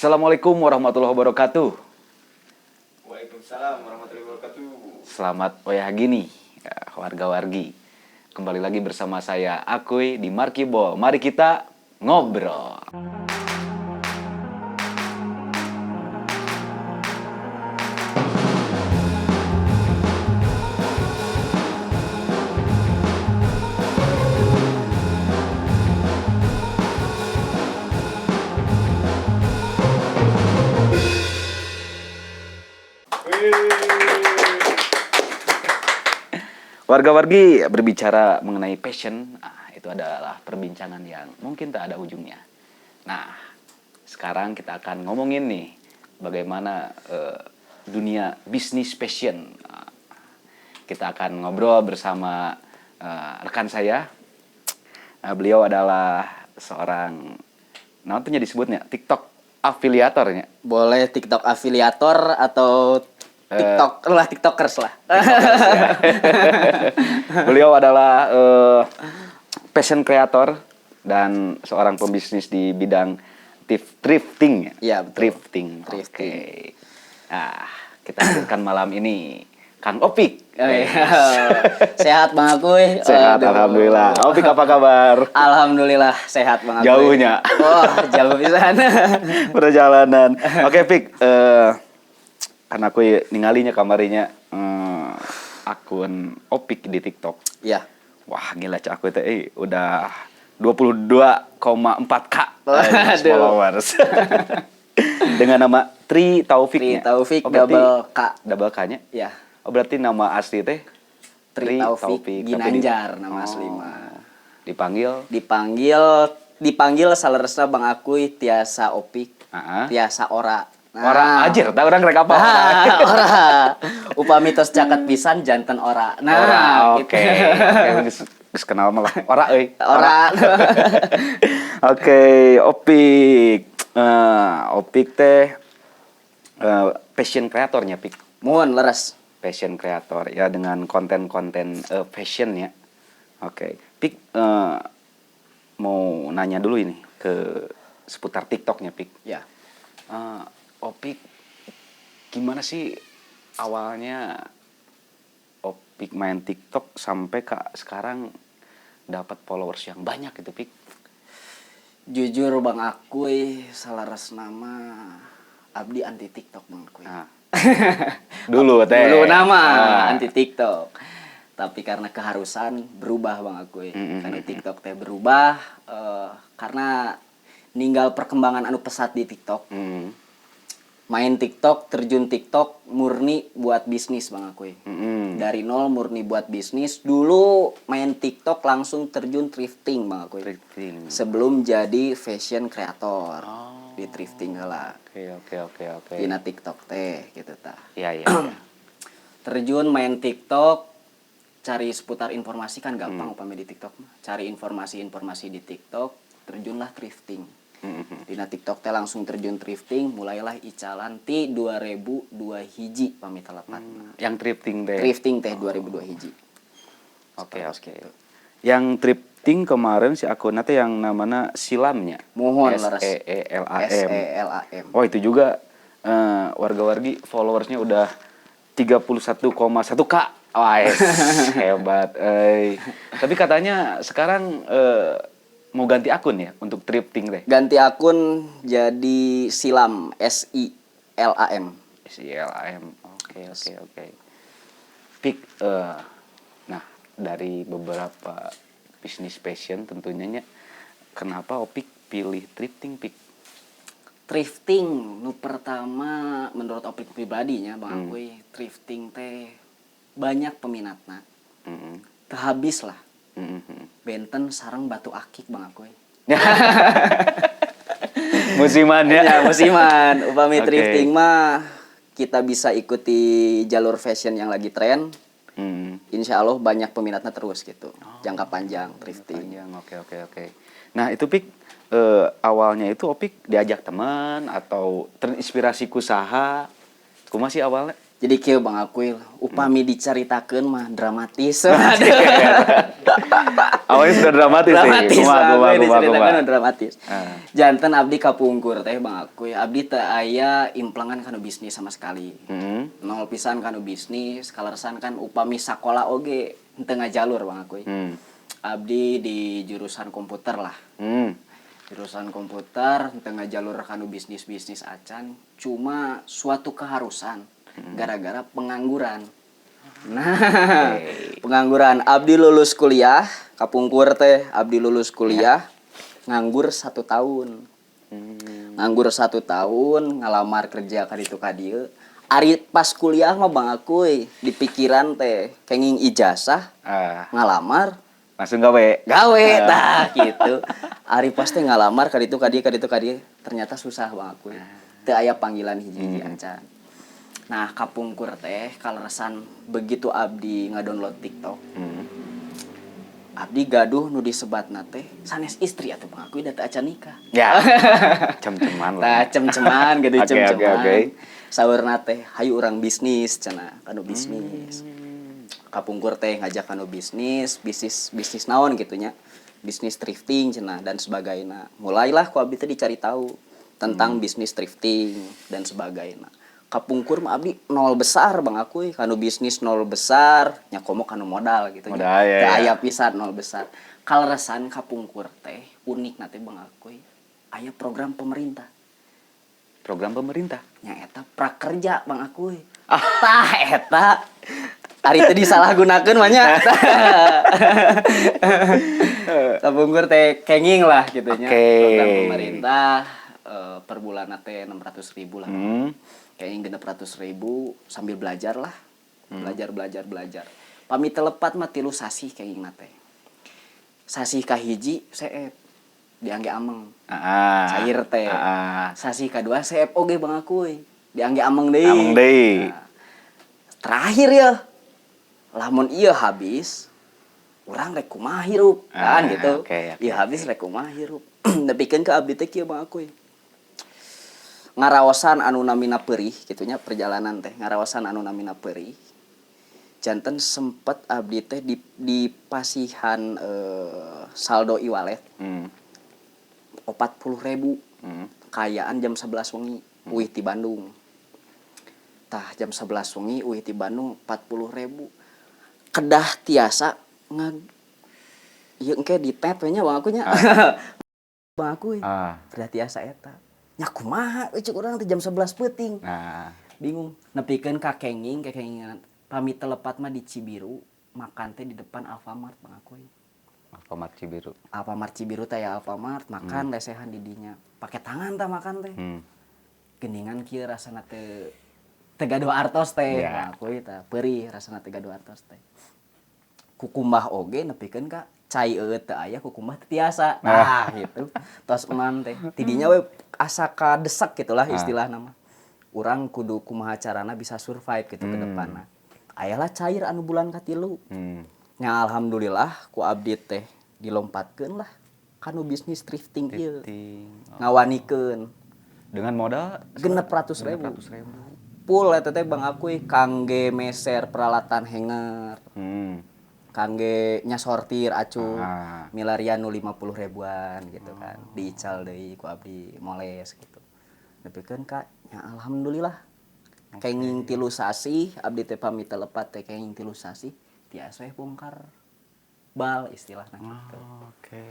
Assalamualaikum warahmatullahi wabarakatuh. Waalaikumsalam warahmatullahi wabarakatuh. Selamat wayah gini, ya, warga-wargi. Kembali lagi bersama saya Akuy di Markibol. Mari kita ngobrol. Warga-wargi, berbicara mengenai passion, itu adalah perbincangan yang mungkin tak ada ujungnya. Nah, sekarang kita akan ngomongin nih bagaimana dunia bisnis passion. Nah, kita akan ngobrol bersama rekan saya. Nah, beliau adalah seorang, nah itu disebutnya TikTok afiliatornya. Boleh TikTok afiliator atau TikTok lah, TikTokers lah. Beliau adalah passion creator dan seorang pembisnis di bidang thrifting. Iya, betul. Thrifting. Oke. Thrifting. Nah, kita hadirkan malam ini Kang Opik. Oh, iya. Sehat, Bang Akuy? Sehat, Aduh. alhamdulillah. Opik, apa kabar? Alhamdulillah sehat, Bang Akuy. Jauhnya. Oh, jauh pisan. Perjalanan. Oke, Pik. Karena aku ningalinya kamarinya akun Opik di TikTok. Iya. Wah, gila cak aku teh udah 22,4K Aduh. followers. Dengan nama Tri Taufik. Tri nya. Taufik Oh, berarti double K. Double K-nya? Iya. Oh, berarti nama asli teh Tri Taufik tapi Ginanjar nama asli mah. Dipanggil Dipanggil dipanggil saleresna, Bang Akuy, tiasa Opik, tiasa Ora. Nah. Ora anjir, tah urang rek apa? Nah, ora. Upami tos caket pisan janten ora. Nah, Ora, gitu. oke. Oke, geus kenal malah. Ora euy. Ora. Oke, Opik. Opik teh passion creatornya, Pik. Muhun, leres. Passion creator ya, dengan konten-konten fashion ya. Oke. Pik, mau nanya dulu ini ke seputar TikToknya, Pik. Ya. Opik, gimana sih awalnya Opik main TikTok sampai ke sekarang dapat followers yang banyak gitu, Pik? Jujur, Bang Akuy, saleresna mah abdi anti TikTok, Bang Akuy. Nah. Dulu teh. Dulu nama anti TikTok. Tapi karena keharusan berubah, Bang Akuy. Karena TikTok teh berubah karena ninggal perkembangan anu pesat di TikTok. Main TikTok, terjun TikTok murni buat bisnis, Bang Akuy. Dari nol murni buat bisnis. Dulu main TikTok langsung terjun thrifting, Bang Akuy. Thrifting. Sebelum jadi fashion creator. Di thrifting heula. Oke. Dina TikTok teh gitu tah. Iya. Terjun main TikTok, cari seputar informasi kan gampang upami di TikTok mah. Cari informasi-informasi di TikTok, terjunlah thrifting. Dina TikTok teh langsung terjun thrifting, mulailah icalan ti 2002 hiji pami telepat. Yang thrifting teh. Thrifting teh 2002 hiji. Oke. Yang thrifting kemarin si akunnya teh yang namanya Silamnya. Muhun, S leres. E E L A M. S E L A M. Oh, itu juga warga-wargi followersnya udah 31,1 K. Wah, yes, hebat. Eh. Tapi katanya sekarang mau ganti akun ya untuk thrifting teh. Ganti akun jadi Silam, S I L A M. S I L A M. Oke. Pik, nah dari beberapa bisnis passion tentunya nya, kenapa Opik pilih thrifting, Pik? Thrifting nu pertama menurut Opik pribadinya, Bang Akuy, thrifting teh banyak peminatna. Teu habis lah. Benten sareng batu akik, Bang Akuy. Musiman ya. Ya, musiman. Upami thrifting mah kita bisa ikuti jalur fashion yang lagi tren. Insya Allah banyak peminatnya terus gitu. Jangka panjang thrifting. Panjang, oke. Nah itu Pik, awalnya itu Opik diajak teman atau terinspirasi ku saha? Kumaha sih awalnya? Jadi kieu, Bang Akuil, upami dicaritakeun mah dramatis. Awalnya sudah dramatis, Dramatis, sih. Kumaha, Bang kumaha, Akuil, kumaha, diceritakeun kumaha. mah dramatis. Ah. Janten abdi kapungkur teh, Bang Akuil, abdi teu aya implengan kanu bisnis sama sekali. Nol pisan kanu bisnis, kaleresan kan upami sakola oge henteu ngajalur, Bang Akuil. Abdi di jurusan komputer lah. Jurusan komputer, henteu ngajalur kanu bisnis-bisnis acan, cuma suatu keharusan gara-gara pengangguran. Nah, pengangguran. Abdi lulus kuliah, kapungkur teh abdi lulus kuliah, nganggur satu tahun. Nganggur satu tahun, ngalamar kerja kaditu kadieu. Ari pas kuliah mah, Bang Akuy, di pikiran teh kenging ijazah, ngalamar, Langsung gawe. Gawe tah gitu. Ari pas teh ngalamar kaditu kadieu kaditu kadieu, ternyata susah, Bang Akuy. Teu aya panggilan hiji-hiji acan. Nah, kapungkur teh kaleresan begitu abdi ngadownload TikTok, abdi gaduh nu disebatna teh sanes istri atuh, Bang Akuy, da teu acan nikah. Ya. Cem-ceman lah. Tah, cem-ceman gitu, cem-ceman. Oke. Saurna teh hayu urang bisnis cenah, kanu bisnis. Kapungkur teh ngajak kanu bisnis, bisnis bisnis naon gitu nya. Bisnis thrifting cenah dan sebagainya. Mulailah ku abdi teh dicari tahu tentang bisnis thrifting dan sebagainya. Kapungkur mah abdi nol besar, Bang Akuy, kanu bisnis nol besar, nya komo kanu modal gitu nya. Modal, ya, Teu ya. aya pisan, nol besar. Kaleresan kapungkur teh unik teh, Bang Akuy, aya program pemerintah. Program pemerintah. Nya eta prakerja, Bang Akuy. Tah, eta ari teu disalahgunakeun mah nya. Kapungkur teh kenging lah gitu nya. Program pemerintah per bulan teh 600 ribu lah. Kenging 600 ribu sambil belajar lah. Belajar, belajar, belajar. Pami telepat mah 3 sasih kenging teh. Sasih kahiji seep diangge ameng. Cair teh. Sasih kadua seep oge, Bang Akuy. Diangge ameng deui. Ameng deui. Nah, terakhir ya. Lamun ieu habis, urang rek kumaha hirup kan gitu. Oke, Ieu habis rek kumaha hirup. Nepikeun ka abdi teh kieu, Bang Akuy. Ngaraosan anu namina perih kitu nya, perjalanan teh ngaraosan anu namina perih. Janten sempet abdi teh di pasihan saldo e-wallet 40 ribu. Kayaan jam 11 wengi uih ti Bandung. Tah, jam 11 wengi uih ti Bandung 40 ribu. Kedah tiasa ngag ieu engke di tap nya, Bang, aku nya. Bang Akuy. Kedah tiasa eta. Nya kumaha euy cek urang teh jam 11 peuting. Bingung. Nepikeun ka kenging kekengingan pami telepat mah di Cibiru makan teh di depan Alfamart, Bang Akuy. Alfamart Cibiru. Alfamart Cibiru teh ya, Alfamart makan lesehan di dinya. Pakai tangan tah makan teh. Geningan kieu rasana teu teu gaduh artos teh. Bang Akuy tah perih rasana teu gaduh artos teh. Kukumbah oge nepikeun ka cai eueuh teu aya, kukumbah teu tiasa. Nah, gitu. Tos emam teh. Tidinya we asa kadesek gitulah istilahna mah. Urang kudu kumaha carana bisa survive gitu ke depanna. Ayalah cair anu bulan katilu. Nya alhamdulillah ku abdi teh dilompatkeun lah kanu bisnis thrifting ieu. Thrifting. Oh. Ngawanikeun. Dengan modal 600 ribu. 600 ribu. Full eta teh, Bang Akuy, kangge meser peralatan hanger. Kangge nyasortir acuh. Milarian nu 50 ribuan gitu kan. Diical deui ku abdi moles gitu. Nepikeun ka nya alhamdulillah. Kenging 3 sasih abdi teh pami teu lepat teh kenging 3 sasih tiasa we bongkar bal istilahna gitu. Oke.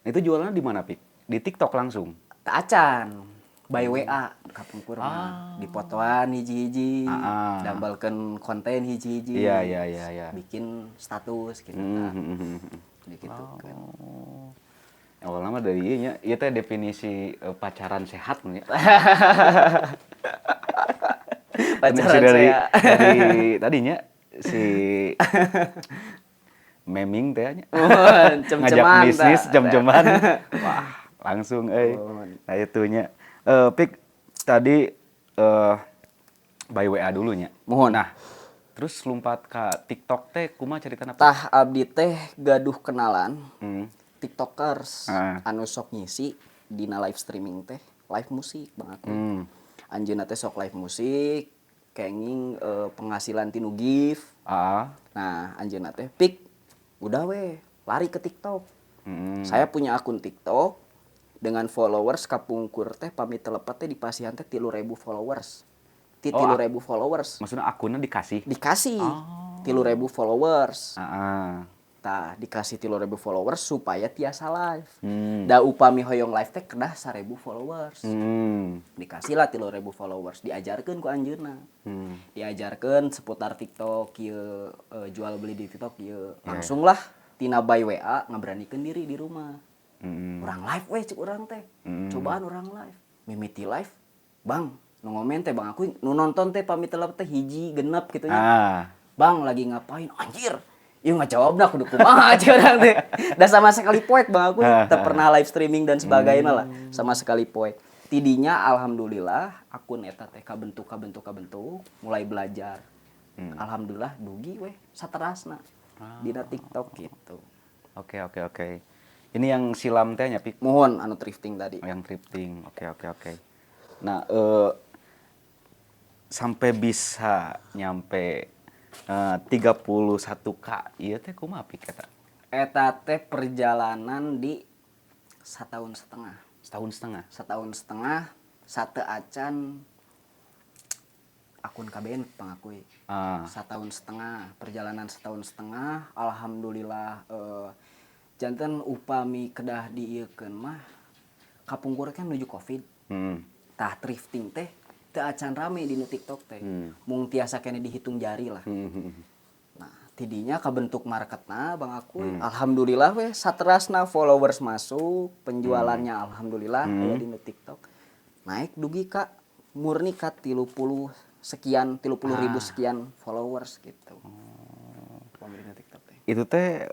Nah, itu jualannya di mana, Pik? Di TikTok langsung? Teu acan, by WA kapungkur mah. Dipotoan hiji-hiji, damelkeun konten hiji-hiji. Iya. Bikin status gitu tah. Gitu kan. Oh. Awalnya mah dari ieu nya, ieu teh definisi pacaran sehat nya. Pacaran Definisi dari sehat. Dari tadinya si meming teh nya. Oh, Ngajak cem-ceman bisnis tah. cem-ceman. Wah, langsung euy. Nah, itunya. Pik, tadi by WA dulu nya. Mohon. Nah, terus lompat ke TikTok teh kumaha ceritana? Tah, abdi teh gaduh kenalan TikTokers anu sok ngisi dina live streaming teh live musik, Bang Akuy. Anjeunna teh sok live musik. Kenging penghasilan tinu gift. Nah, anjeunna teh, "Pik, udah weh, lari ke TikTok." Saya punya akun TikTok dengan followers kapungkur teh pami teu lepat teh dipasihan teh 3.000 followers. Ti Oh, 3.000 followers. Maksudnya akunnya dikasih? Dikasih 3.000 followers. Tah, dikasih 3.000 followers supaya tiasa live. Da upami hoyong live teh kedah 1.000 followers. Dikasih lah 3.000 followers, diajarkeun ku anjeunna. Diajarkeun seputar TikTok kieu, jual beli di TikTok kieu. Langsung lah tina by WA ngaberanikeun diri di rumah. Urang live weh cek urang teh. Cobaan urang live. Mimiti live, Bang, nu ngomen teh, Bang, aku nu nonton teh pami teu teh hiji genep gitu nya. "Bang, lagi ngapain?" Anjir. Ieu ngajawabna kudu kumaha cek urang teh. Da sama sekali poek, Bang, aku teu pernah live streaming dan sebagainya lah. Sama sekali poek. Tidinya alhamdulillah akun eta teh kabentuk, kabentuk, kabentuk, mulai belajar. Alhamdulillah dugi weh saterasna dina TikTok gitu. Oke. Ini yang silam teh nya, Pik? Mohon, anu thrifting tadi. Oh, yang thrifting. Oke. Nah, sampai bisa nyampe 31K ieu teh kumaha, Pik, eta? Eta teh perjalanan di setahun setengah. Setahun setengah. Setahun setengah sate acan akun KBN pangakui. Setahun setengah, perjalanan setahun setengah, alhamdulillah janten upami kedah diieukeun mah kapungkur kan menuju Covid. Tah, thrifting teh teu acan rame di nu TikTok teh. Mung tiasa keneh dihitung jari lah. Nah, tidinya kabentuk marketna, Bang Akuy. Alhamdulillah weh saterasna followers masuk, penjualannya alhamdulillah aya di nu TikTok. Naik dugi ka murni ka 30 sekian, 30 ribu sekian followers gitu. Pemiliknya TikTok teh. Itu teh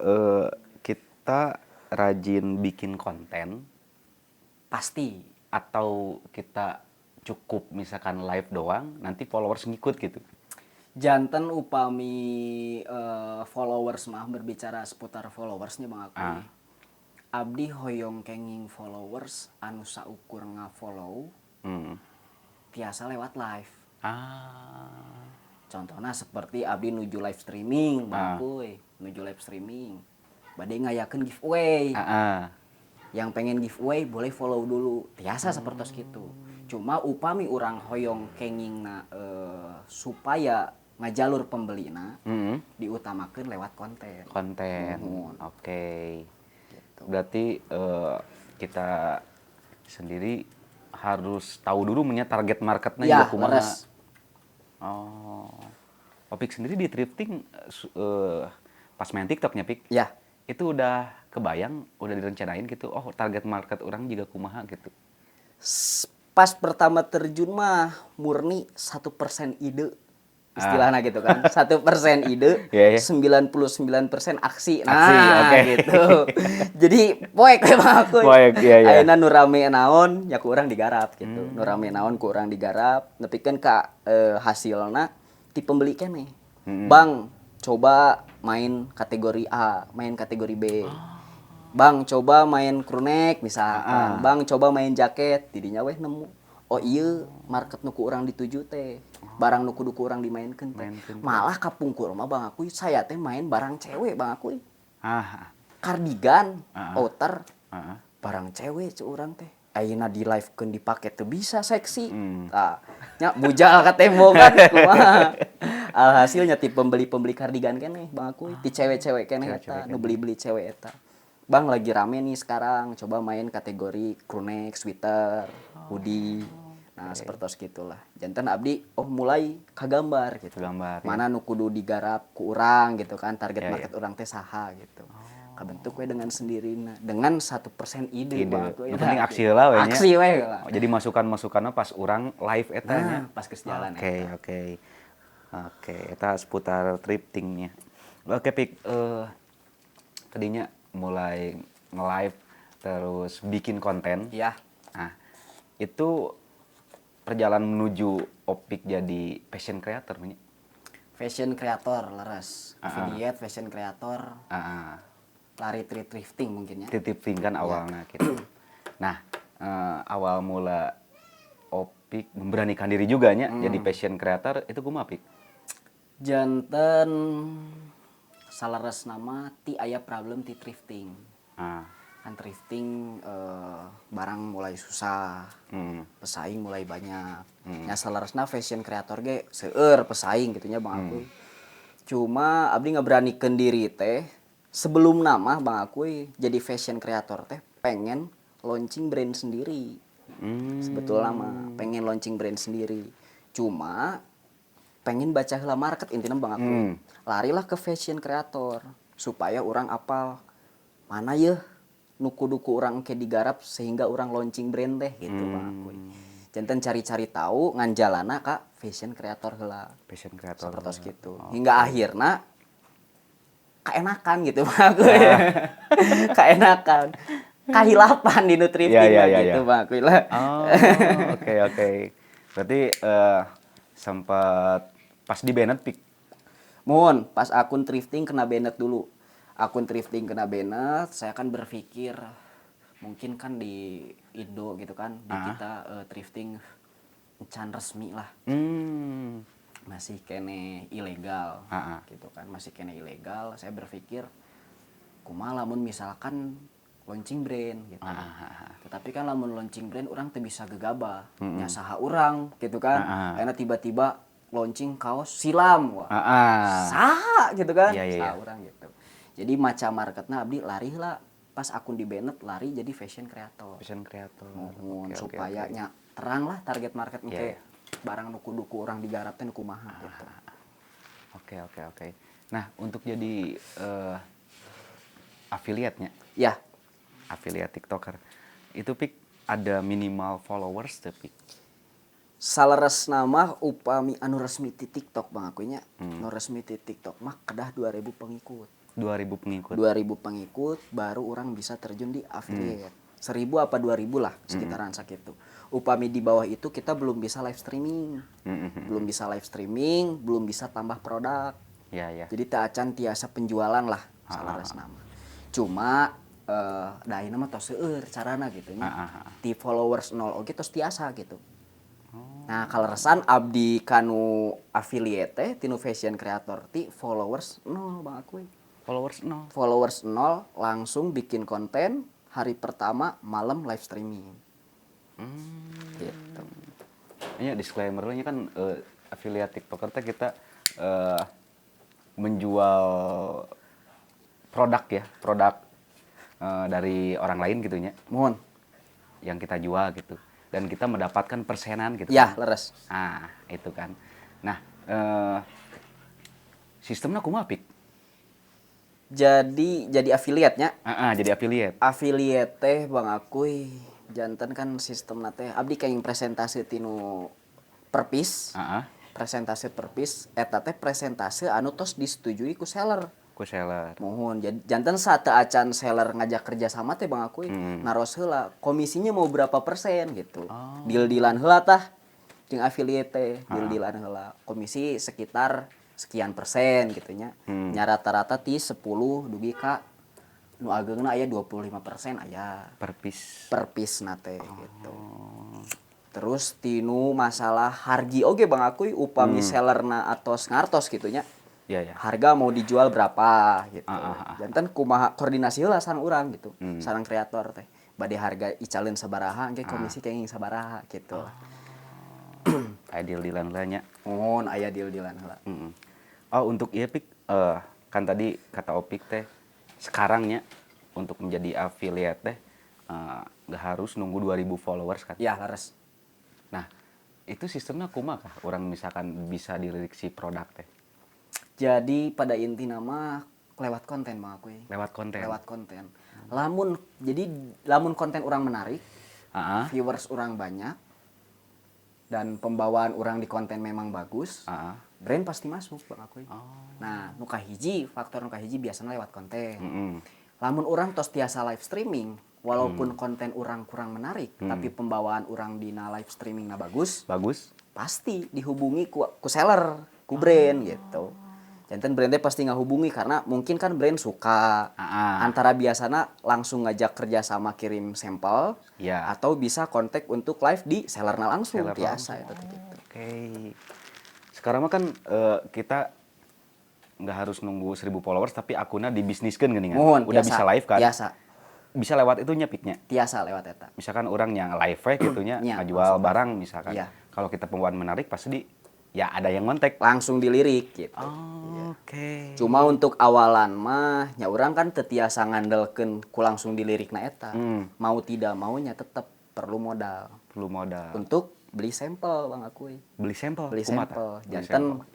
kita rajin bikin konten Pasti. Atau kita cukup misalkan live doang, nanti followers ngikut gitu? Janten upami followers mah, berbicara seputar followersnya, Bang Akuy. Abdi hoyong kenging followers anu saukur nga-follow tiasa lewat live. Contohnya seperti abdi nuju live streaming, Bang Akuy, nuju live streaming. Bade ngayakeun giveaway. Yang pengen giveaway boleh follow dulu. Tiasa seperti gitu. Cuma upami urang hoyong kengingna supaya ngajalur pembelina diutamakan lewat konten. Konten. Muhun. Oke. Gitu. Berarti kita sendiri harus tahu dulu punya target marketnya Ya, juga kumaha. Leres. Oh. Opik sendiri di thrifting pas main TikToknya, Pik. Ya. Itu udah kebayang, udah direncanain gitu. Oh, target market urang juga kumaha gitu. Pas pertama terjun mah murni 1% ide. Istilahnya gitu kan. 1% ide, Iya. 99% aksi. Nah, Aksi, oke. gitu. Jadi poek memang aku. Poek, iya. Ayeuna nu rame naon, ya ku urang digarap gitu. Nu rame naon ku urang digarap, nepikeun ka hasilna ti pembeli keneh. "Bang, coba main kategori A, main kategori B. Bang, coba main crewneck misalkan. Bang, coba main jaket." Tidinya weh nemu. Oh iya, market nu ku urang dituju teh. Barang nu kudu ku urang dimainkeun teh. Mainkeun. Malah kapungkur mah, Bang Akuy, saya teh main barang cewek, Bang Akuy. Kardigan, outer. Barang cewek cu urang teh. Ayeuna di live keun dipake teu bisa seksi. Tah, nya bujal ka tembok kan kumaha. Alhasilnya ti pembeli-pembeli kardigan keneh, Bang Akuy, ti cewek-cewek keneh eta, Cewek-cewek nu beli-beli cewek eta. "Bang, lagi rame nih sekarang, coba main kategori crewneck, sweater, hoodie." Nah, seperti gitulah. Janten abdi oh mulai kagambar gitu. Kagambar, ya. Mana nu kudu digarap ku urang gitu kan, target market urang teh saha gitu. Kabentuk we dengan sendirinya dengan 1% ide, Ide. Bang Akuy. Nu penting aksi heula we nya. Aksi we lah. Oh, jadi masukan-masukanna pas urang live eta nya. Nah, pas geus jalan Oke, eta. oke. Oke, eta seputar thriftingnya. Oke, Pik, tadinya mulai nge-live terus bikin konten. Ya. Nah, itu perjalanan menuju Opik jadi fashion creator nya. Fashion creator leres. Affiliate fashion creator. Lari thrifting mungkin ya. Thrifting kan awalnya gitu. Nah, awal mula Opik memberanikan diri juga nya jadi fashion creator itu kumaha, Pik? Janten saleresna mah ti aya problem ti thrifting. Kan thrifting barang mulai susah, pesaing mulai banyak. Nya saleresna fashion creator ge seueur pesaing gitu nya, Bang Akuy. Cuma abdi ngeberanikeun diri teh sebelum nama Bang Akuy jadi fashion creator teh pengen launching brand sendiri. Sebetulnya mah pengen launching brand sendiri. Cuma pengen baca heula market intinya, Bang Akuy. Larilah ke fashion creator supaya orang apal mana yeuh nu kudu ku urang ke digarap sehingga orang launching brand teh gitu, Bang Akuy. Janten cari-cari tahu ngan jalana ka fashion creator heula. Fashion creator. Seperti gitu. Hingga akhirnya kaenakan gitu, Bang Akuy. Kaenakan. Kahilapan di nu thrifting Iya, mah iya, gitu, iya. Bang Akuy lah. Oh, oke. Berarti sempat pas di banned, Pik? Mohon, pas akun thrifting kena banned dulu. Akun thrifting kena banned, saya kan berpikir mungkin kan di Indo gitu kan, di kita thrifting can resmi lah. Masih keneh ilegal gitu kan, masih keneh ilegal. Saya berpikir kumaha lamun misalkan launching brand gitu. Tetapi kan lamun launching brand orang teu bisa gegabah. Nya saha urang gitu kan. Ayeuna tiba-tiba launching kaos silam, wah. Saha gitu kan. Iya, Saha iya. urang gitu. Jadi maca marketna abdi lari lah pas akun di banned, lari jadi fashion creator. Fashion creator. Mohon Oke, supaya oke. nya terang lah target market engke barang nu kudu ku urang digarap teh nu kumaha gitu. Oke. Nah, untuk jadi affiliate-nya, affiliate TikToker, itu, Pik, ada minimal followers tuh, Pik? Saleresna mah upami anu resmi ti TikTok, Bang Akuy nya, nu resmi ti TikTok mah kedah 2000 pengikut. 2000 pengikut. 2000 pengikut baru orang bisa terjun di affiliate. 1000 apa 2000 lah sekitaran sakitu. Upami di bawah itu kita belum bisa live streaming. Belum bisa live streaming, belum bisa tambah produk. Ya. Jadi teu acan tiasa penjualan lah saleresna mah. Cuma da ayeuna mah tos seueur carana gitu nya. Ti followers 0 oge tos tiasa gitu. Nah, kaleresan abdi kanu affiliate teh tinu fashion creator ti followers 0, Bang Akuy. Followers 0. Followers 0 langsung bikin konten hari pertama malam live streaming. Gitu. Ini disclaimer-nya kan affiliate TikToker teh kita menjual produk ya, produk dari orang lain gitu nya. Mohon. Yang kita jual gitu. Dan kita mendapatkan persenan gitu Ya, kan. Leres. Ah, itu kan. Nah, sistemnya kumaha, Pik? Jadi affiliate-nya. Ah, jadi affiliate. Affiliate teh, Bang Akuy, janten kan sistemna teh abdi kayak presentasi tinu per piece. Presentasi per piece eta teh presentase anu tos disetujui ku seller. Ku seller. Mohon janten saat acan seller ngajak kerja sama teh, Bang Akuy, naros heula komisinya mau berapa persen gitu. Deal-dealan heula tah jeung affiliate teh, deal-dealan heula. Komisi sekitar sekian persen gitu nya. Nya rata-rata ti 10 dugi ka nu ageungna aya 25% aya. Per piece. Per piece na teh gitu. Terus tinu masalah hargi oge, Bang Akuy, upami sellerna atos ngartos gitu nya. Iya. Harga mau dijual berapa gitu. Janten kumaha koordinasi heula sareng urang gitu. Sareng kreator teh. Bade harga icaleun sabaraha engke komisi kenging sabaraha gitu. Aya deal-dealan heula nya. Mohon aya deal-dealan heula. Oh, untuk ieu, Pik, kan tadi kata Opik teh sekarangnya untuk menjadi affiliate teh nggak harus nunggu 2000 followers kan? Ya, leres. Nah, itu sistemnya kumaha kah? Orang misalkan bisa dilirik si produk teh. Jadi pada inti nama lewat konten, Bang Akuy. Lewat konten. Lewat konten. Lamun jadi lamun konten orang menarik, viewers orang banyak dan pembawaan orang di konten memang bagus, brand pasti masuk, Bang Akuy. Nah, nu kahiji, faktor nu kahiji biasanya lewat konten. Lamun orang tos tiasa live streaming, walaupun konten orang kurang menarik, tapi pembawaan orang dina live streaming na bagus, Bagus. pasti dihubungi ku seller, ku brand gitu. Janten brand teh pasti ngahubungi karena mungkin kan brand suka. Antara biasana langsung ngajak kerja sama kirim sampel atau bisa kontak untuk live di sellerna langsung. Seller biasa langsung. Eta teh gitu. Oke. Sekarang mah kan kita nggak harus nunggu 1000 followers, tapi akunnya dibisniskan gini kan. Muhun, Udah biasa. bisa live kan? Biasa. Bisa lewat itunya Pik nya. Tiasa lewat eta. Misalkan orang yang live we gitunya Nya, ngajual barang misalkan. Iya. Kalau kita pembawaan menarik, pasti di ya ada yang ngontek. Langsung dilirik gitu. Oh, oke. Cuma untuk awalan mah nya urang kan teu tiasa ngandelkeun ku langsung dilirik na eta. Mau tidak maunya tetep perlu modal. Perlu modal. Untuk beli sampel, Bang Akuy. Beli sampel. Beli Kumaha tah? sampel. Beli Janten sampel.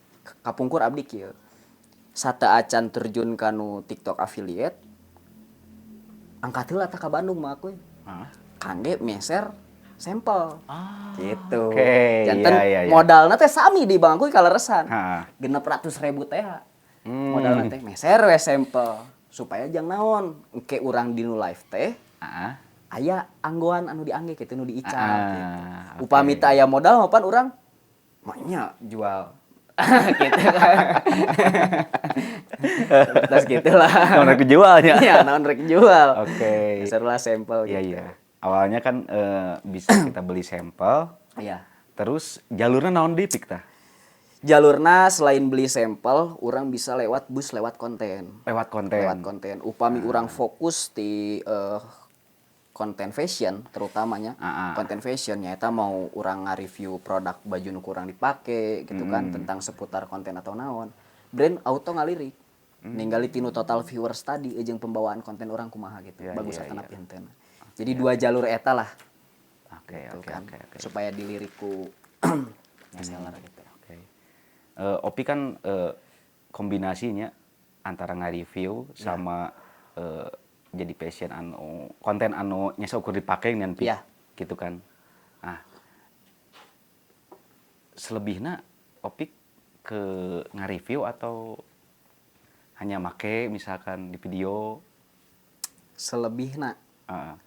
Kapungkur abdi kieu. Sateuacan terjun kanu TikTok affiliate, angkat heula tah ka Bandung mah Akuy. Hah? Kangge meser sampel. Gitu. Oke, Janten iya. modalna teh sami di Bang Akuy kaleresan. 600.000 teh. Modalna teh meser we sampel supaya jang naon engke urang di nu live teh aya anggoan anu diangge gitu, nu diical gitu. Upami teu aya modal mapan urang maknya jual gitu kan. Terus gitulah. Naon rek jualnya. Iya, naon rek jual. Oke. Meser lah sampel Iya gitu. iya. Awalnya kan bisa kita beli sampel. Iya. Terus jalurnya naon di Pik tah? Jalurna selain beli sampel, urang bisa lewat bus, lewat konten. Lewat konten. Lewat konten. Upami urang fokus di konten fashion terutamanya. Konten fashion nyata mau urang nge-review produk baju nu kurang dipake gitu kan, tentang seputar konten atau naon. Brand auto ngalirik. Ninggali tinu total viewers tadi jeung pembawaan konten urang kumaha gitu. Bagus atau henteu. Jadi dua jalur eta lah. Gitu kan. Oke. Supaya dilirik ku seller gitu. Oke. Opi kan kombinasinya antara nge-review sama jadi passion anu konten anu nya ukur dipake ngan Pi. Gitu kan. Nah, selebihna Opik ke nge-review atau hanya make misalkan di video? Selebihna Heeh.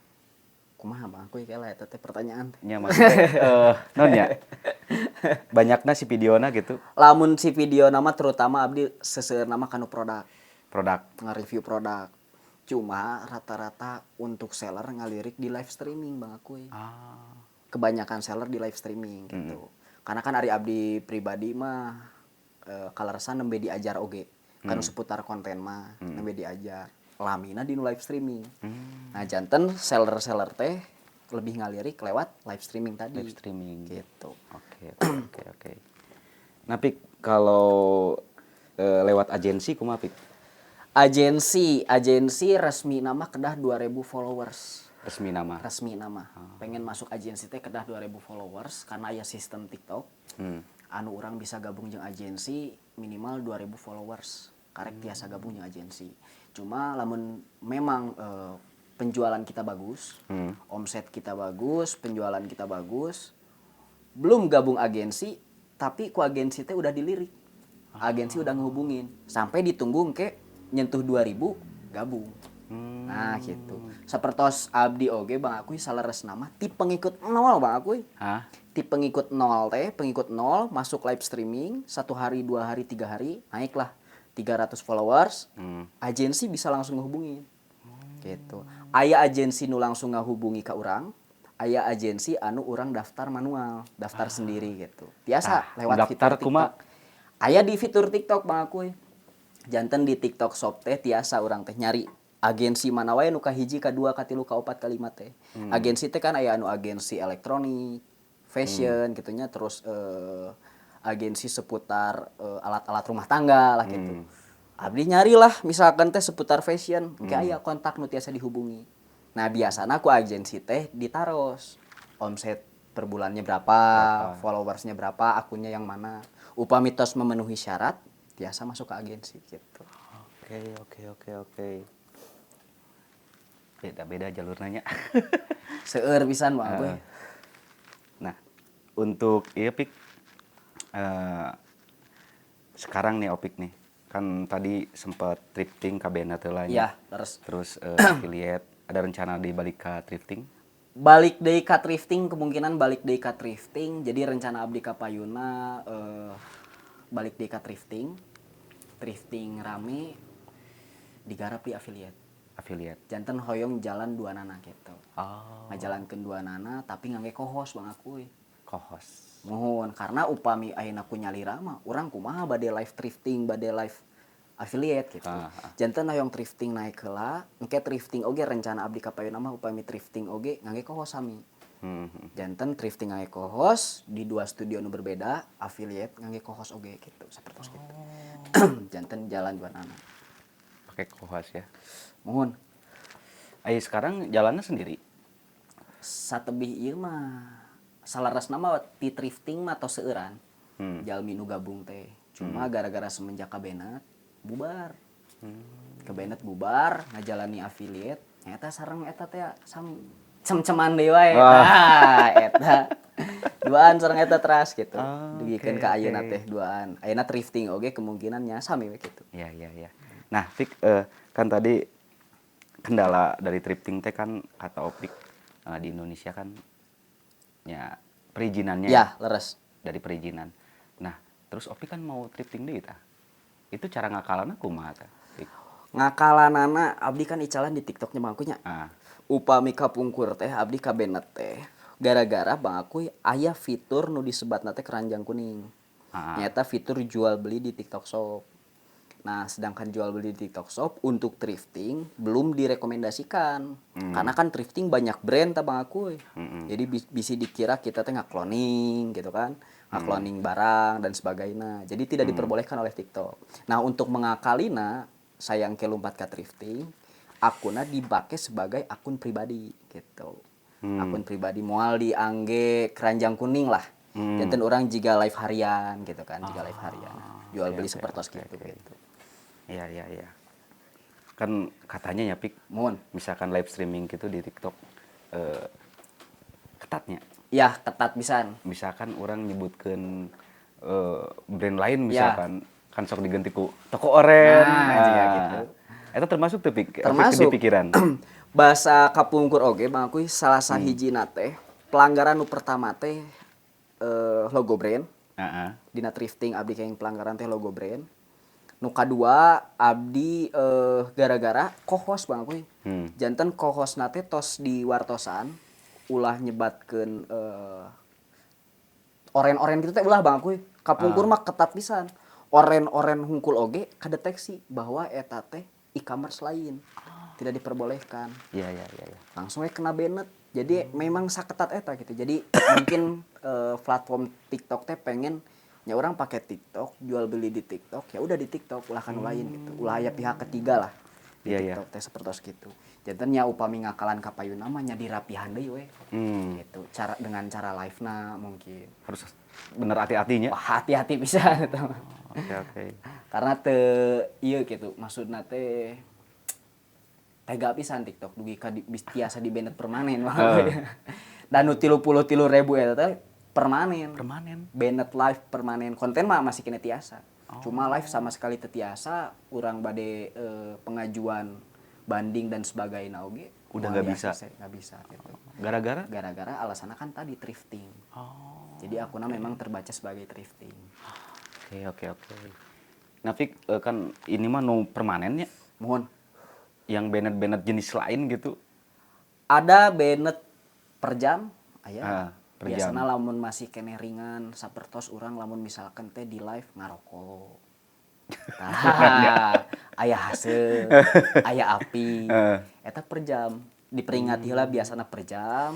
kumaha Bang aku kela eta teh pertanyaan teh. Nya maksudnya naon nya? Banyakna si videona gitu. Lamun si video nama terutama abdi seseueur nama kanu produk. Produk. Nge-review produk. Cuma rata-rata untuk seller ngalirik di live streaming, Bang Akuy. Kebanyakan seller di live streaming gitu. Karena kan ari abdi pribadi mah kaleresan nembe diajar oge. Kanu seputar konten mah nembe diajar. Lamina di nu live streaming. Nah, janten seller-seller teh lebih ngalirik lewat live streaming tadi. Live streaming. Gitu. Oke. Nah, Pik, kalau lewat agensi kumaha, Pik? Agensi, agensi resmi nama kedah 2000 followers. Resmi nama. Resmi nama. Pengen masuk agensi teh kedah 2000 followers karena aya sistem TikTok. Anu urang bisa gabung jeung agensi minimal 2000 followers. Karek tiasa gabung jeung agensi. Cuma lamun memang penjualan kita bagus, omset kita bagus, penjualan kita bagus, belum gabung agensi, tapi ku agensi teh udah dilirik. Agensi udah ngehubungin. Sampai ditunggu ke nyentuh 2000 gabung. Nah gitu. Sapertos abdi oge Bang Akuy saleres nama ti pengikut nol, Bang Akuy. Hah? Ti pengikut nol teh, pengikut nol masuk live streaming satu hari, 2 hari, 3 hari naiklah 300 followers. Agensi bisa langsung ngehubungin. Gitu. Aya agensi nu langsung ngahubungi ke urang, aya agensi anu urang daftar manual, daftar sendiri gitu. Biasa Ah, lewat daftar fitur TikTok. kumaha? Aya di fitur TikTok, Bang Akuy. Janten di TikTok Shop teh tiasa urang teh nyari agensi mana wae nu kahiji, kadua, katilu, kaopat, kalima teh. Agensi teh kan aya anu agensi elektronik, fashion gitunya, terus agensi seputar alat-alat rumah tangga lah gitu. Abdi nyari lah misalkan teh seputar fashion, kayak aya kontak nu tiasa dihubungi. Nah, biasana ku agensi teh ditaros omset per bulannya berapa, followersnya berapa, akunnya yang mana. Upami tos memenuhi syarat, tiasa masuk ke agensi gitu. Oke. Beda-beda jalurnya. Seueur pisan, Bang Akuy. Nah, untuk iya Pik, sekarang nih Opik nih, kan tadi sempat thrifting kabehna teh lah nya. Iya, terus. Terus affiliate, ada rencana di balik ke thrifting? Balik deui ka thrifting, kemungkinan balik deui ka thrifting. Jadi rencana abdi ka payuna balik deui ka thrifting. Thrifting rame, digarap di affiliate. Affiliate. Janten hoyong jalan duanana gitu. Oh. Ngajalankeun duanana tapi ngangge co-host, Bang Akuy. Co-host. Muhun, karena upami ayeuna ku nyalira mah urang kumaha bade live thrifting, bade live affiliate gitu. Janten hoyong thrifting naik heula, engke thrifting oge rencana abdi ka payuna mah upami thrifting oge ngangge co-host sami. Janten thrifting ngangge co-host di dua studio nu berbeda, affiliate ngangge co-host oge gitu, sapertos gitu. Janten jalan duanana. Pakai co-host ya. Muhun. Ayo sekarang jalannya sendiri. Satebih ieu mah salarasna mah ti thrifting mah tos seueuran. Jalmi nu gabung teh. Cuma gara-gara semenjak ka-banned bubar. Ka-banned bubar, ngajalani affiliate, nyata sareng eta teh sami cem-ceman deui wae. Nah, eta. Duaan sareng eta teras gitu. Dugikeun ka ayeuna teh duaan. Ayeuna thrifting oge kemungkinannya sami we gitu. Iya. Nah, Fik, kan tadi kendala dari thrifting teh kan kata Opik di Indonesia kan ya perizinannya. Ya, leres. Dari perizinan. Nah, terus Opik kan mau thrifting deui tah. Itu cara ngakalanna kumaha tah, Fik? Ngakalanana abdi kan icalan di TikToknya Bang Akuy nya. Upami kapungkur teh abdi ka-banned teh gara-gara Bang Akuy aya fitur nu disebatna teh keranjang kuning. Nyata fitur jual beli di TikTok Shop. Nah, sedangkan jual beli di TikTok Shop untuk thrifting belum direkomendasikan. Karena kan thrifting banyak brand tah, Bang Akuy. Jadi bisa dikira kita teh ngakloning gitu kan. Ngakloning barang dan sebagainya. Jadi tidak diperbolehkan oleh TikTok. Nah, untuk mengakalina sayang ke lompat ke thrifting, akunnya dipake sebagai akun pribadi gitu. Akun pribadi moal diangge keranjang kuning lah. Janten orang jika live harian gitu kan, jika live harian. Jual beli seperti gitu gitu. Iya. Kan katanya ya, Pik, Mohon. Misalkan live streaming gitu di TikTok ketatnya. Ya, ketat pisan. Misalkan orang nyebutkan brand lain misalkan, kan sok diganti ku toko oren. Nah, jika gitu. Itu termasuk tuh, Pik, Termasuk. di pikiran. Bahasa kapungkur oge Bang Akuy salah sahijina teh pelanggaran nu pertama teh logo brand. Dina thrifting abdi kenging pelanggaran teh logo brand. Nu kadua abdi gara-gara co-host, Bang Akuy. Janten co-host na teh tos di wartosan ulah nyebatkeun oren-oren gitu teh ulah, Bang Akuy. Kapungkur mah ketat pisan. Oren-oren hungkul oge kadeteksi bahwa eta teh e-commerce lain. Tidak diperbolehkan. Iya. Langsung we kena banned. Jadi memang saketat eta gitu. Jadi mungkin platform TikTok teh pengen ya orang pakai TikTok, jual beli di TikTok, ya udah di TikTok, ulah kanu lain gitu. Ulah aya pihak ketiga lah di Iya. TikTok teh seperti gitu. Janten nya upami ngakalan ka payuna mah nya dirapihan deui we. Gitu. Cara dengan cara live-na mungkin. Harus bener hati-hatinya. Wah, hati-hati pisan eta mah. Oke. Karena teu ieu gitu, maksudna teh tega pisan TikTok dugi ka tiasa di banned permanen. Dan nu 33.000 eta teh permanen. Permanen. Banned live permanen. Konten mah masih kena tiasa. Cuma live sama sekali teu tiasa, urang bade pengajuan banding dan sebagainya oge Udah moal nggak bisa. di-akses, nggak bisa gitu. Gara-gara? Gara-gara alasannya kan tadi thrifting. Jadi akunnya memang terbaca sebagai thrifting. Oke. Nah, Fik, kan ini mah nu permanen ya. Mohon. Yang banned-banned jenis lain gitu. Ada banned per jam, aya. Ah, per jam. Biasana lamun masih keneh ringan, sapertos urang lamun misalkan teh di live ngarokok. Tah, aya haseum, aya api. Eta per jam. Diperingati heula biasana per jam.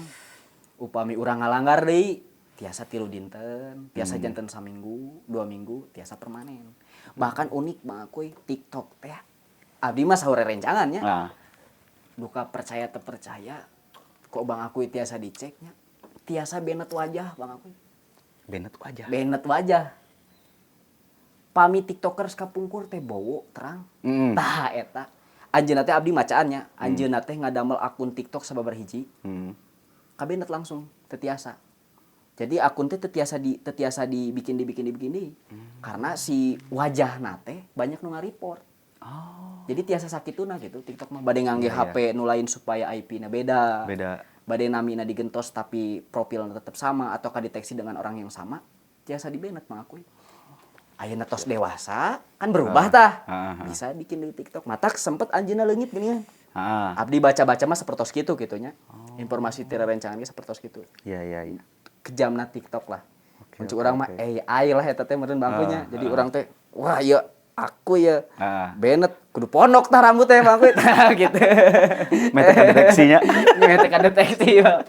Upami urang ngalanggar deui, tiasa 3 dinten, tiasa janten saminggu, 2 minggu, tiasa permanen. Bahkan unik Bang Akuy, TikTok teh abdi mah saur rerencangan nya. Duka percaya teu percaya, kok Bang Akuy tiasa diceknya. Tiasa banned wajah, Bang Akuy. Banned wajah. Banned wajah. Pami TikTokers kapungkur teh bowo terang. Tah eta. Anjeunna teh abdi macaannya, anjeunna teh ngadamel akun TikTok sababaraha hiji. Ka-banned langsung teu tiasa. Jadi akun teh teu tiasa di teu tiasa dibikin dibikin dibikin deui. Karena si wajahna teh banyak nu ngareport. Jadi tiasa sakituna gitu TikTok mah bade ngangge HP nu lain supaya IP-na beda. Beda. Bade namina digentos tapi profilna tetap sama atau kadeteksi dengan orang yang sama, tiasa di-banned mah akuy. Ayeuna tos dewasa kan berubah tah. Ah, ah. Bisa bikin di TikTok. Matak sempet anjeunna leungit geuningan. Abdi baca-baca mah sepertos kitu gitu nya. Informasi ti rerencangan ge sepertos kitu. Iya. Kejamna TikTok lah. Muncul urang mah AI lah eta teh meureun bangkunya. Jadi urang teh wah ieu aku ya Bennett kudu pondok tah rambutnya bangku tah gitu. Metode deteksinya. Metode deteksi, Bang.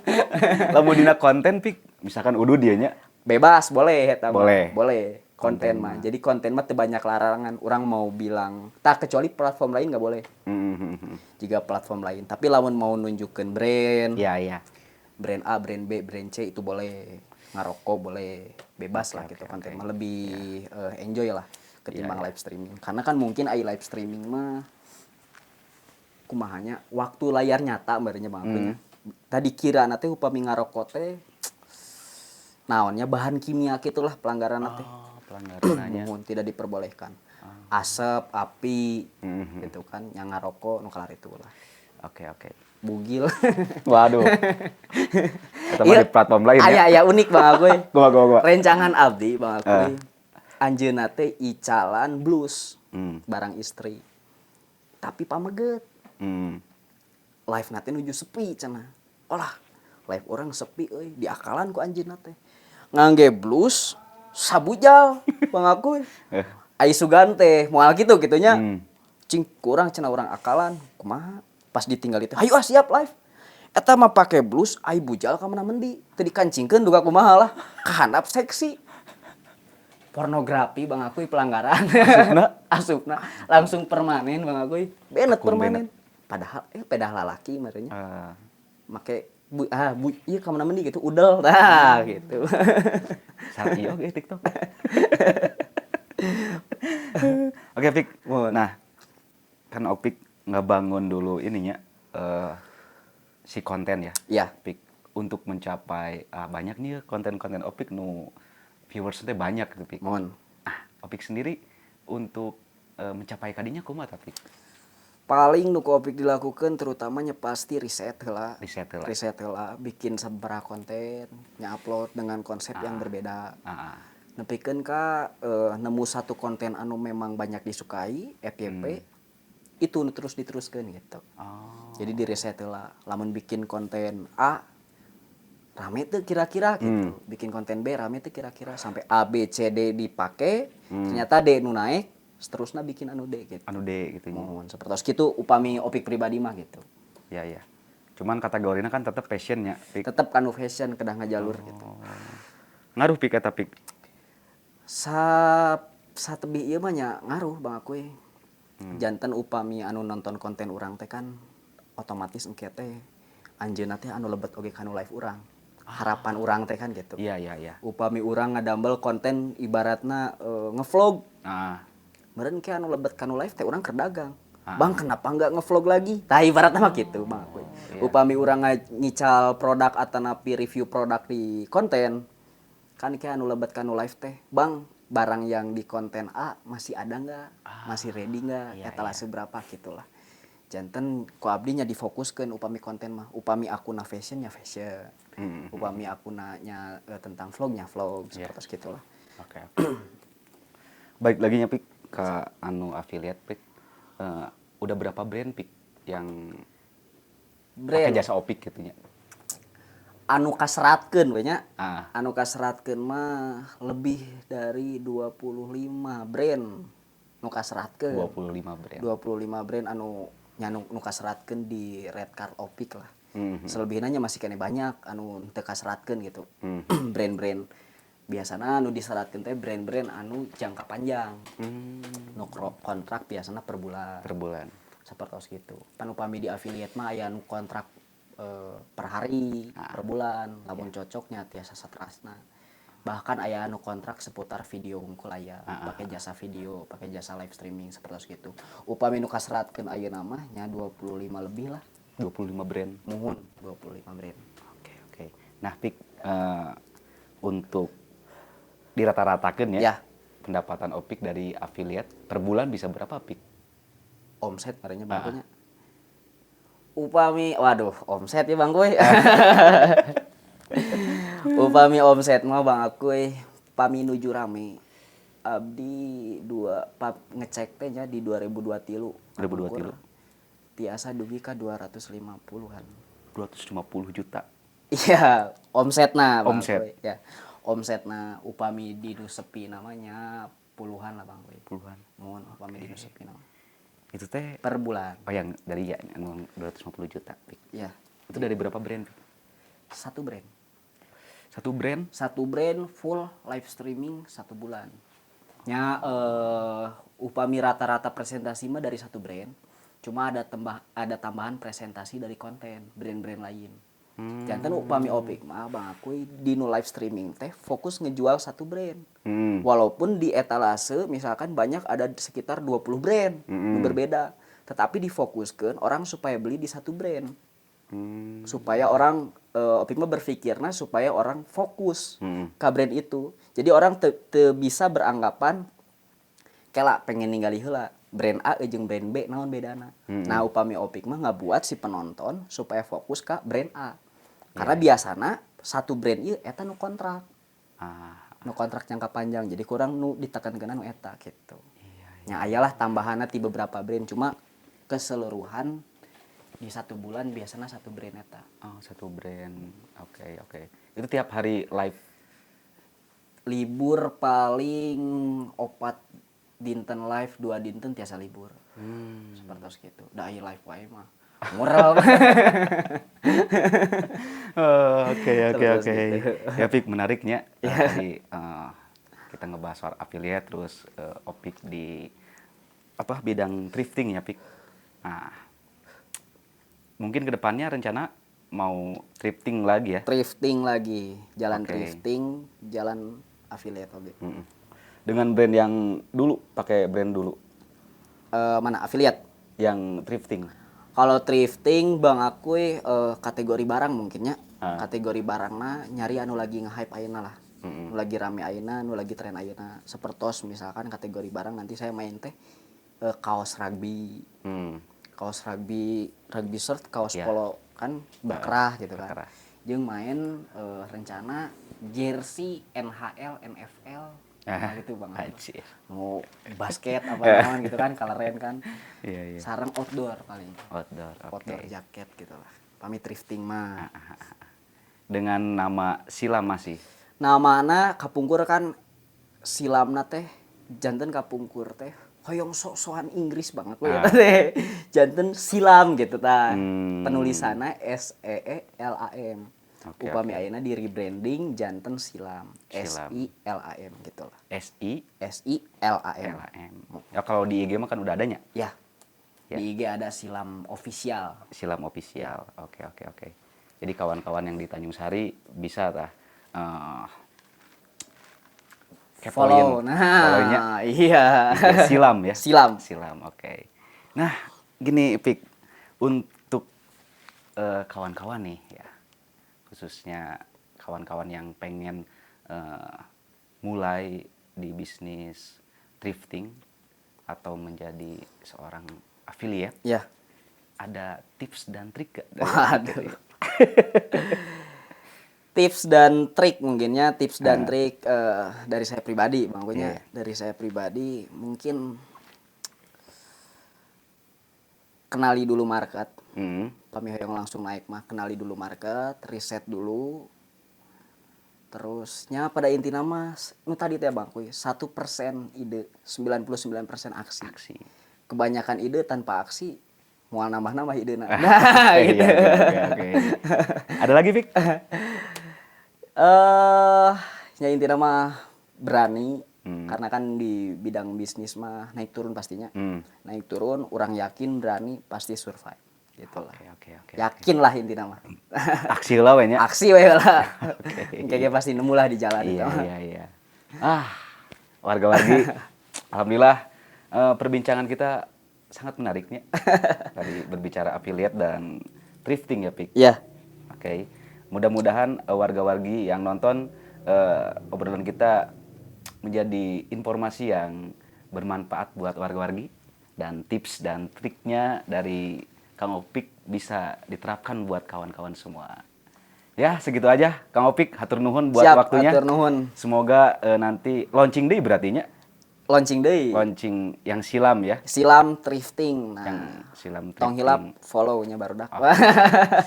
Lamun dina konten, Pik, misalkan udah dia nya. Bebas boleh eta mah. Boleh. Boleh. Konten mah. Jadi konten mah teu banyak larangan. Orang mau bilang tak kecuali platform lain nggak boleh. Jika platform lain. Tapi lamun mau nunjukkan brand, Iya. brand A, brand B, brand C itu boleh. Ngarokok boleh. Bebas lah gitu konten mah lebih enjoy lah ketimbang live streaming. Karena kan mungkin ai live streaming mah kumahanya waktu layar nyata barenya Bang Akunya. Tadi kira teh upami ngarokok teh naonnya bahan kimia gitulah pelanggaran teh. Oh, pelanggarannya. Mohon tidak diperbolehkan. Asap, api, gitu kan, yang ngarokok nu kalar itu lah. Oke. Bugil. Waduh. Kita mah di platform lain ya. Aya aya unik Bang Akuy. Gua. Rencangan abdi Bang Akuy. Anjeunna teh icalan blus barang istri. Tapi pameget. Live na teh nuju sepi cenah. Olah, live orang sepi euy, diakalan ku anjeunna teh. Ngangge blus sabujal Bang Akuy. Ai sugan teh moal kitu kitunya. Cing kurang cenah urang akalan, kumaha? Pas ditinggal itu, hayu ah siap live. Eta mah pake blus, ai bujal ka mana mendi. Teu dikancingkeun duka kumaha lah. Kahandap seksi. Pornografi Bang Akuy pelanggaran. Asupna? Asupna. Langsung permanen Bang Akuy. Benet Akun permanen. Padahal pedah lalaki merenya. Make bu, ah bu, iya ka mana mendi gitu udel tah gitu. Saat iya oke TikTok. Oke, Pik. Nah, kan Opik ngebangun dulu ininya si konten ya. Iya. Pik untuk mencapai banyak nih konten-konten Opik nu viewersnya banyak gitu, Pik. Mohon. Ah, Opik sendiri untuk mencapai kadinya kumaha tapi? Paling nu ku Opik dilakukan terutamanya pasti riset heula. Riset heula. Riset heula, bikin sabaraha konten, nya-upload dengan konsep yang berbeda. Nepikeun ka nemu satu konten anu memang banyak disukai, FYP, itu nu terus diteruskeun gitu. Jadi di riset heula, lamun bikin konten A rame tuh kira-kira gitu. Bikin konten B rame tuh kira-kira sampai A B C D dipake, ternyata D nu naik, seterusnya bikin anu D gitu. Anu D gitu nya. Mohon seperti gitu upami Opik pribadi mah gitu. Ya ya. Cuman kategorinya kan tetap fashionnya, Pik. Tetep kanu fashion kedah ngajalur gitu. Ngaruh Pik eta Pik. Sa satebih ieu mah nya ngaruh Bang Akuy. Janten upami anu nonton konten urang teh kan otomatis engke teh anjeunna teh anu lebet oge kanu live urang. Harapan urang teh kan gitu. Iya. Upami urang ngadamel konten ibaratna ngevlog. Meureun ke anu lebet kanu live teh urang keur dagang. Bang kenapa nggak ngevlog lagi? Tah ibaratna mah gitu Bang Akuy. Upami urang ngical produk atanapi review produk di konten kan ke anu lebet kanu live teh, Bang barang yang di konten A masih ada nggak? Masih ready nggak? Etalase berapa gitulah. Janten ku abdi nya difokuskeun upami konten mah, upami akuna fashion nya fashion. Upami akuna nya tentang vlog nya vlog, seperti gitulah. Oke. Baik lagi nya Pik ke anu affiliate Pik. Udah berapa brand Pik yang Brand pakai jasa Opik gitu nya? Anu kaseratkeun we nya. Anu kaseratkeun mah lebih dari 25 brand nu kaseratkeun. 25 brand. 25 brand anu nya nu kaseratkeun di red card Opik lah. Selebihnya nya masih kene banyak anu teu kaseratkeun gitu. Brand-brand biasana anu diseratkeun teh brand-brand anu jangka panjang. Nu kontrak biasana per bulan. Per bulan. Sapertos gitu. Pan upami di affiliate mah aya anu kontrak per hari, per bulan, lamun cocoknya tiasa saterasna. Bahkan aya anu kontrak seputar video hungkul aya, pakai jasa video, pakai jasa live streaming seperti gitu. Upami nu kaseratkeun ayeuna mah nya 25 lebih lah. 25 brand. Muhun 25 brand. Oke. Nah, Pik, untuk dirata-ratakeun ya, pendapatan Opik dari affiliate per bulan bisa berapa, Pik? Omset marenya Bang Kuy nya. Upami, waduh, omset ya Bang Kuy. Upami omset mah Bang Akuy pami nuju rame. Abdi dua pap ngecek teh nya di 2023. 2023. Tiasa dugi ka 250-an. 250 juta. Iya, omsetna Bang Omset. Kuy. Ya. Omsetna upami di nu sepi namanya puluhan lah, Bang Kuy. Puluhan. Mun upami di nu sepi nama. Itu teh Per bulan. Oh, yang dari ya yang 250 juta, Pik. Iya. Itu dari berapa brand, Pik? Satu brand. Satu brand? Satu brand full live streaming satu bulan. Ya, upami rata-rata presentasi mah dari satu brand. Cuma ada tambahan presentasi dari konten brand-brand lain. Janten upami Opik mah, Bang Akuy, di nu live streaming teh fokus ngejual satu brand. Walaupun di etalase misalkan banyak, ada sekitar 20 brand nu berbeda, tetapi difokuskan orang supaya beli di satu brand. Supaya orang Opik mah berpikirnya supaya orang fokus ke brand itu. Jadi orang teu bisa beranggapan kela pengen ningali heula brand A jeung brand B naon bedana. Nah, upami Opik mah ngabuat si penonton supaya fokus ke brand A. Karena biasana satu brand ieu eta nu kontrak. Nu kontrak jangka panjang. Jadi kurang nu ditekankeun nu eta gitu. Iya. Nya ayalah tambahanna ti beberapa brand, cuma keseluruhan di satu bulan biasanya satu brand eta. Oh, satu brand. Oke. Itu tiap hari live? Libur paling 4 dinten live, 2 dinten tiasa libur. Seperti gitu. Da aya live wae mah. Murah. Oh, oke Terus oke. gitu. Ya, Pik, menariknya. Tadi kita ngebahas soal affiliate, terus Opik di apa bidang thrifting ya, Pik. Nah, mungkin kedepannya rencana mau thrifting lagi ya? Thrifting lagi, jalan thrifting, jalan affiliate oke. Dengan brand yang dulu, pakai brand dulu. Mana affiliate? Yang thrifting. Kalau thrifting, Bang Akuy, kategori barang mungkinnya. Kategori barangna nyari anu lagi nge-hype ayeuna lah. Nu lagi rame ayeuna, nu lagi tren ayeuna. Sepertos misalkan kategori barang nanti saya main teh kaos rugby. Kaos rugby, rugby shirt, kaos polo kan berkerah gitu kan. Berkerah. Jeung main rencana jersey NHL, NFL. Nah, gitu, Bang. Anjir. Mau basket apa naon gitu kan, keren kan. Iya. Sareng outdoor paling. Outdoor, oke. Outdoor jaket gitu lah. Pami thrifting mah. Dengan nama Silam masih? Namana kapungkur kan Silamna teh janten kapungkur teh hoyong sok-sokan Inggris banget we teh. Janten Silam gitu tah. Penulisanna S E E L A M. Upami ayeuna di rebranding janten Silam. S Silam. I L A M gitu lah. S I S I L A M. L A M. Ya, kalau di IG mah kan udah adanya. Ya. Ya. Di IG ada Silam Official. Silam Official. Oke. Jadi kawan-kawan yang di Tanjung Sari bisa tah kepoin. Follow. Nah, Follow-nya. iya. IG Silam ya. Silam. Silam, oke. Nah, gini Pik, untuk kawan-kawan nih ya, khususnya kawan-kawan yang pengen mulai di bisnis thrifting atau menjadi seorang affiliate, Ya. ada tips dan trik gak dari Waduh. Opik? Tips dan trik mungkinnya, tips dan trik dari saya pribadi, Bang Kunya. Dari saya pribadi mungkin kenali dulu market. Pami hoyong langsung naik mah kenali dulu market, riset dulu. Terusnya pada inti nama nu tadi teh Bang Kuy, 1% ide, 99% aksi. Aksi. Kebanyakan ide tanpa aksi moal nambah-nambah ide. Nah, gitu. Iya, oke. Ada lagi, Pik? Ya intinya mah berani. Karena kan di bidang bisnis mah naik turun pastinya. Naik turun, orang yakin berani pasti survive. Gitu lah. Oke. Yakin lah intinya mah. Aksi lah we nya. Aksi we lah. Oke. Kayaknya pasti nemu lah di jalan itu. Iya. Ah, warga-wargi, alhamdulillah perbincangan kita sangat menariknya. Tadi berbicara affiliate dan thrifting ya, Pik. Iya. Oke. Mudah-mudahan warga-wargi yang nonton obrolan kita menjadi informasi yang bermanfaat buat warga-wargi dan tips dan triknya dari Kang Opik bisa diterapkan buat kawan-kawan semua. Ya, segitu aja Kang Opik, hatur nuhun buat Siap, waktunya. hatur nuhun. Semoga nanti launching day berarti nya. Launching deui. Launching yang silam ya. Silam thrifting. Nah, Yang silam tong thrifting. hilap follow-nya barudak. Oke.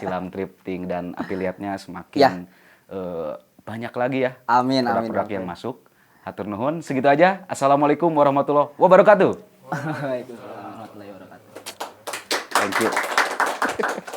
Silam thrifting dan affiliate-nya semakin banyak lagi ya. Amin, amin, Produk-produk Bang. yang masuk. Hatur nuhun. Segitu aja. Assalamualaikum warahmatullahi wabarakatuh. Waalaikumsalam warahmatullahi wabarakatuh. Thank you.